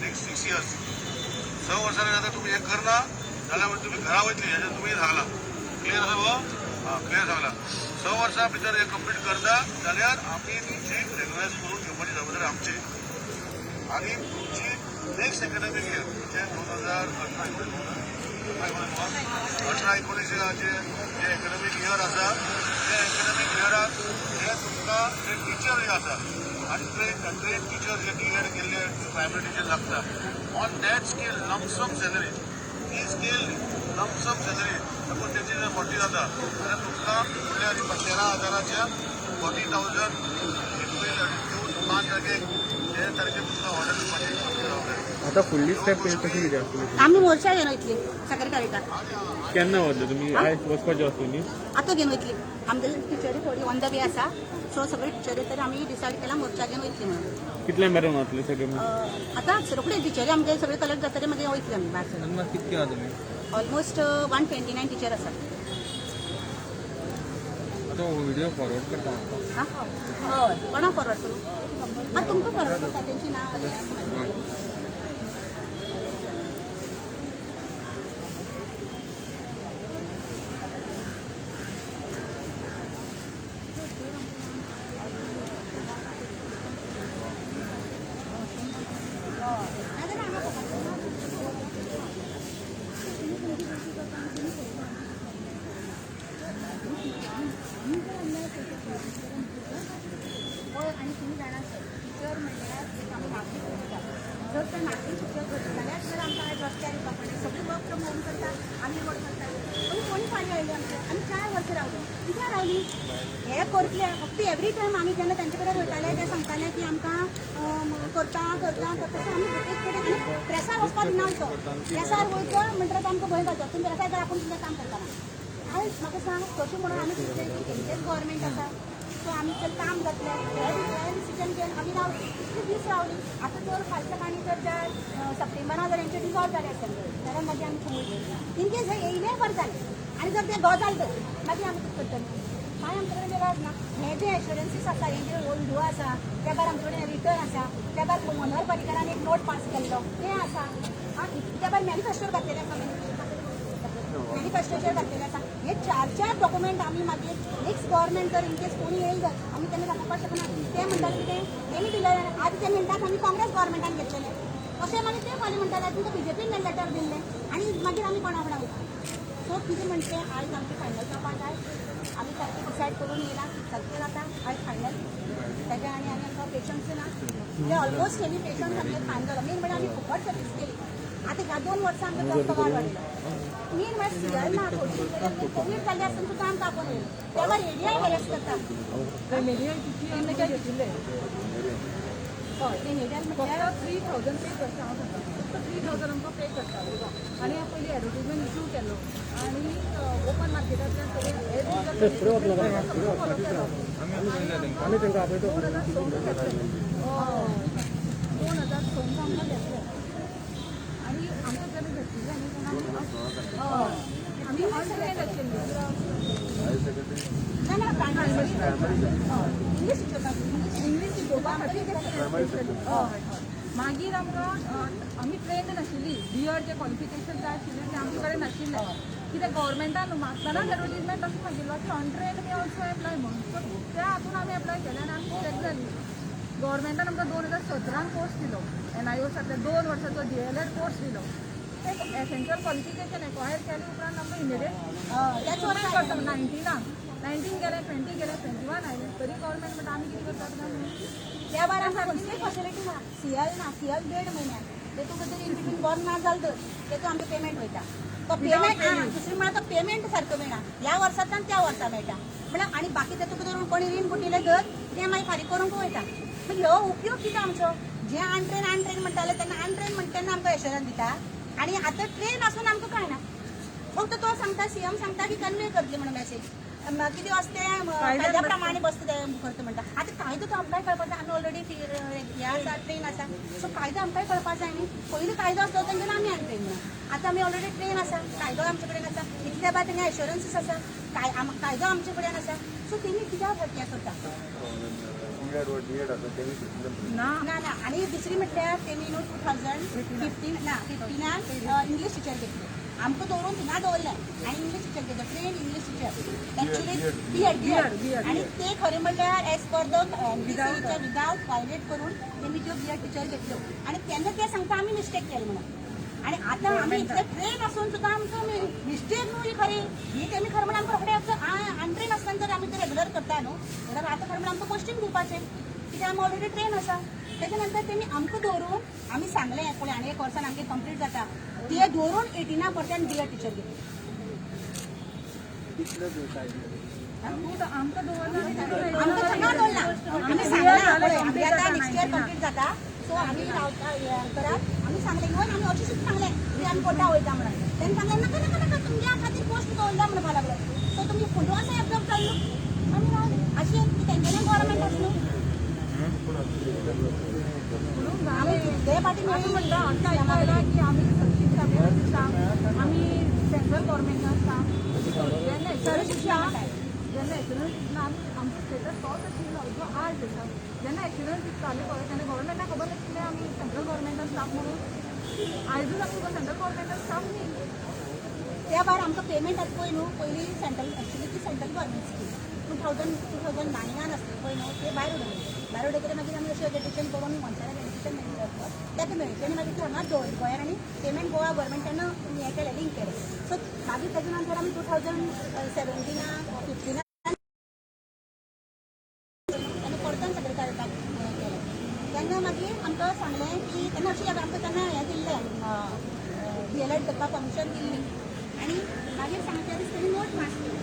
Next 6 years. 6 वर्सांनी आतां तुमी हें करना जाल्यार मागीर तुमी घरा वयतली. हेजें तुमी सांगलां, क्लियर आसा गो? आं, क्लियर सांगलां. 6 वर्सां भितर हें कंप्लीट करता जाल्यार आमी तुमची रेगुलरायज करून घेवपाची जबाबदारी आमची. आनी तुमची नेक्स्ट एकॅडमीक इयर म्हणजे 2018 18 19 जे जे एकॅडमीक इयर आसा, ते एकॅडमीक इयराक हे तुमकां जे टिचर जे आसा आनी ट्रेन टिचर जे डीएड केल्ले प्रायमरी टिचर लागता, on that scale lump sum salary, ती scale lump sum salary, suppose तेची जर 40 जाता जाल्यार तुमकां फुडल्या 13 हजाराच्या 40,000 एप्रील जून 5 तारखेक, ते तारखेक तुमकां ऑर्डर दिवपाची आमची जबाबदारी. आता फुडली स्टेप कशी कितें आसतली? आमी मोर्चा घेवन वयतली सेक्रेटरीटाक. केन्ना वतले तुमी? आयज वचपाचे आसतली न्ही? आतां घेवन वयतली. आमगे टिचरी थोडी ऑन the way आसा. सो सगळे टिचरी तर आमी डिसायड केला मोर्चा घेवन वयतली म्हणून. कितल्या मेरेन वतले सगळे? आतां रोखडे टिचरी आमगे सगळे कलेक्ट जातले, मागीर वयतली आमी भायर सगळे. कितके आहा तुमी? ऑलमोस्ट 129 टिचर आसा. तो व्हिडिओ फॉरवर्ड करता. हा, हय. कोणाक फॉरवर्ड करूं? आं, तुमकां फॉरवर्ड करता तेंची नांव. नाजाल्यार हांगा पळोवपाचें. हय, आनी तुमी जाणा सर, टिचर म्हणल्यार एक आमी नागरीक करता. जर ते नागरीक शिक्षक करता जाल्यार जर आमकां आयज रस्त्यार येवपा पडलें. सगळें वर्क फ्रॉम होम करता, आमी वर्क करता. पूण कोणी फाल्यां आयले आमचे? आमी 4 वर्सां रावली. कित्याक रावली? हे करतले फक्त एवरी टायम. आमी जेन्ना तांचे कडेन वयताले, ते सांगताले की आमकां करता करता करता. सो आमी एक कडेन आनी प्रेसार वचपाक दिना तो. प्रेसार वयता म्हणटकच आमकां भंय घालता, तुमी प्रेसार तर आपूण तुमचें काम करतना. आयज म्हाका सांग, कशें म्हणून आमी चिंतलें की तेंचेच गव्हर्मेंट आसा, सो आमी चल काम जातलें, हे डिसिजन घेवन आमी रावली. इतले दीस रावली. आतां जर फाल्यां सकाळीं जर ज्या सप्टेंबरा जर हेंचे डिजॉल्व जाले असेंब्ली, जाल्यार मागीर आमी खंय वयतली? इन केस हे येयले बरें जालें आनी जर ते गजाल तर मागीर आमी कितें करतली? कांय आमचे कडेन विराज ना. हे जे एश्युरन्सीस आसा, हे जे व्हिडिओ आसा, त्या भायर आमचे कडेन रिटर्न आसा, त्या भायर मनोहर पर्रीकारान एक नोट पास केल्लो ते आसा. आं, त्या भायर मॅनिफेस्टोर घातलेले आसा, मॅनिफेस्टोचेर घातलेले आसा. हे चार चार डॉक्युमेंट आमी मागीर नेक्स्ट गव्हर्मेंट जर इनकेस कोणी येईल जर, आमी तेन्ना दाखोवपाक शकना. ते म्हणटाले कितें, तेणी दिलें. आदी ते म्हणटात आमी काँग्रेस गव्हर्मेंटान घेतलेले अशें. मागीर ते फाल्यां म्हणटाले तुमकां बीजेपीन लेटर दिल्लें. आनी मागीर आमी कोणा वांगडा वयता? सो कितें म्हणटे, आयज आमचें फायनल जावपाक जाय. आमी सारकें डिसायड करून येयला सारकें जाता आयज फायनल तेज्या. आनी आनी आमकां पेशन्स ना. म्हणजे ऑलमोस्ट हेमी पेशन्स आमचे खान जालो. मेन म्हणल्यार आमी फुकट सर्वीस केली. आतां ह्या 2 वर्सां आमकां तो पगार वाडयलो. मेन म्हळ्यार सिएल ना. थोडी कोवीड जाल्ली आसतना सुद्दां आमकां आपोवन येयलो. तेव्हा एडीआय हॅरेस करता. घेतिल्ले. हय, ते एडीआय म्हटल्यार 3000 पे करता हांव सांगता. फक्त 3000 आमकां पे करता. आनी हांव पयलीं एडवर्टीजमेंट इशू केलो आनी ओपन मार्केटांतल्यान सगळे हे फॉलो केलो. 2006 घेतले. 2006 आमकां घेतले आनी आमकां जेन्ना घेतिल्ले न्ही तेन्ना आमी अनट्रेंड आशिल्ली. ना ना, प्रायमरी इंग्लीश शिकयता. इंग्लीश शिकोवपा खातीर ते. हय हय. मागीर आमकां आमी ट्रेंड नाशिल्ली. बी एड जे क्वॉलिफिकेशन जाय आशिल्लें तें आमचे कडेन नाशिल्लें. कित्याक गव्हर्मेंटान मागतनाच एडवर्टीजमेंट अशें सांगिल्लो की अनट्रेंड मे ऑल्सो एप्लाय म्हणून. सो त्या हातून आमी एप्लाय केलें आनी आमी सिलेक्ट जाली. गव्हर्मेंटान आमकां 2017न कोर्स दिलो. एनआयओसांतले 2 वर्साचो डीएलएड कोर्स दिलो. ते एसेन्शियल क्वॉलिफिकेशन एक्वायर केले उपरांत आमकां इमिडिएट त्याच वर्सा. करता. 19नाक, 19 गेले, 20 गेले, 21 आयले, तरी गव्हर्मेंट म्हणटा आमी कितें करतात काय म्हणून. त्या भायर आमकां कसलीय फॅसिलिटी ना. सीएल ना. सीएल देड म्हयन्याक. तेतून जर इन बिटवीन बरो ना जाल तर तेतून आमचें पेमेंट वयता. तो पेमेंट, दुसरी म्हळ्यार तो पेमेंट सारको मेळना. ह्या वर्सांतल्यान त्या वर्सा मेळटा म्हळ्यार. आनी बाकी तेतून भितर कोणी रीण बुटिले धर, तें मागीर फारीक करूंक वयता. मागीर हो उपयोग कितें आमचो? जे अनट्रेन अनट्रेन म्हणटाले तेन्ना, अनट्रेन म्हणटा तेन्ना आमकां एश्योरन्स दिता आनी आतां ट्रेन आसून आमकां कळना. फक्त तो सांगता, सीएम सांगता की कन्वे करतली म्हणून मॅसेज. कितें आसता तें कायद्या प्रमाणे बसता तें करता म्हणटा. आतां कायदो तो आमकांय कळपाक जाय. आमी ऑलरेडी हे आसा, ट्रेन आसा. सो कायदो आमकांय कळपाक जाय न्ही. पयलीं कायदो आसलो तेंच्यानी आमी अनट्रेन म्हणून. आतां आमी ऑलरेडी ट्रेन आसा, कायदो आमचे कडेन आसा, इतल्या भायर तेंगे एश्योरन्सीस आसा, कायदो आमचे कडेन आसा. सो तेणी कित्याक हें करता? बीएड वा डीएड आसा तेणी घेतलें. ना. ना ना, आणि दुसरी म्हटल्यार तेमी न्हू 2015 ना 15 इंग्लीश टिचर घेतली. आमकां दवरून थिंगा दवरलें आनी इंग्लीश टिचर घेतलो, train English teacher actually B Ed B Ed. आनी ते खरें म्हणल्यार as per the without violate करून तेमी त्यो बीएड टिचर घेतल्यो आनी तेन्ना ते सांगता आमी मिस्टेक केली म्हणून. आनी आतां आमी इतले ट्रेन आसून सुद्दां आमकां मिस्टेक न्हू ही खरी ही. तेमी खरें म्हणल्यार आमकां रोखडे अनट्रेन आसतना जर आमी ते रेगुलर करता न्हू जाल्यार आतां खरें म्हणल्यार आमकां पोस्टींग दिवपाचें, कित्याक आमी ऑलरेडी ट्रेन आसा. तेच्या नंतर तेमी आमकां दवरून, आमी सांगलें पळय आनी एक वर्सान आमचें कंप्लीट जाता, ते दवरून 18 परत्यान बीएड टिचर घेतली. आमकां दवरला आनी आमकां थंगा दवरला. आमी सांगलां पळय आमगे आतां नेक्स्ट इयर कंप्लीट जाता, सो आमी रावता हें करात आमी सांगलें. इवन आमी अशें सुद्दां सांगलें की आमी कोटा वयता म्हणून. तेणी सांगलें नाका नाका नाका, तुमच्या खातीर पोस्ट दवरला म्हणपाक लागलो. सो तुमी फुडो आसा एब्जॉर्ब जाल्लो आमी रावले. अशें तेंगेलें गव्हर्मेंट आसलो आमी कितले फाटी आमी मेळ्ळी. म्हणटा आमकां आयकपाक आयलां की आमी शिक्षा स्टाफ, आमी सेंट्रल गव्हर्मेंटान स्टाफ. जेन्ना सर्वशिक्षा. जेन्ना एश्युरन्स दितना आमी आमचो स्टेटस तोच आशिल्लो जो आज आसा. जेन्ना एश्युरन्स दिताले पळय तेन्ना गव्हर्मेंटाक खबर नाशिल्लें आमी सेंट्रल गव्हर्मेंटान स्टाफ म्हणून. आयजूच आमी सेंट्रल गव्हर्मेंटान स्टाफ न्ही. त्या भायर आमकां पेमेंट आतां पळय न्हू पयलीं सेंट्रल, एक्चुली ती सेंट्रल गव्हर्मेंट स्कीम 2009 आसली पळय न्हू, ते भायर उडयली. भायर उडयतकीर मागीर आमी अशें एजुकेशन करून मनशाक एजुकेशन मेळ्ळी ताका मेळ्ळी. तेणी मागीर ती हांगाच दवरली गोंयान आनी पेमेंट गोवा गव्हर्मेंटान हें केलें, लिंक केलें. सो मागीर ताच्या नंतर आमी 2017 15 तेन्ना परतून सगळें करपाक हें केलें. तेन्ना मागीर आमकां सांगलें की तेन्ना अशें आमकां तेन्ना हें दिल्लें, डीएलएड करपाक परमिशन दिल्ली. आनी मागीर सांगता दीस तेणी नोट मारली.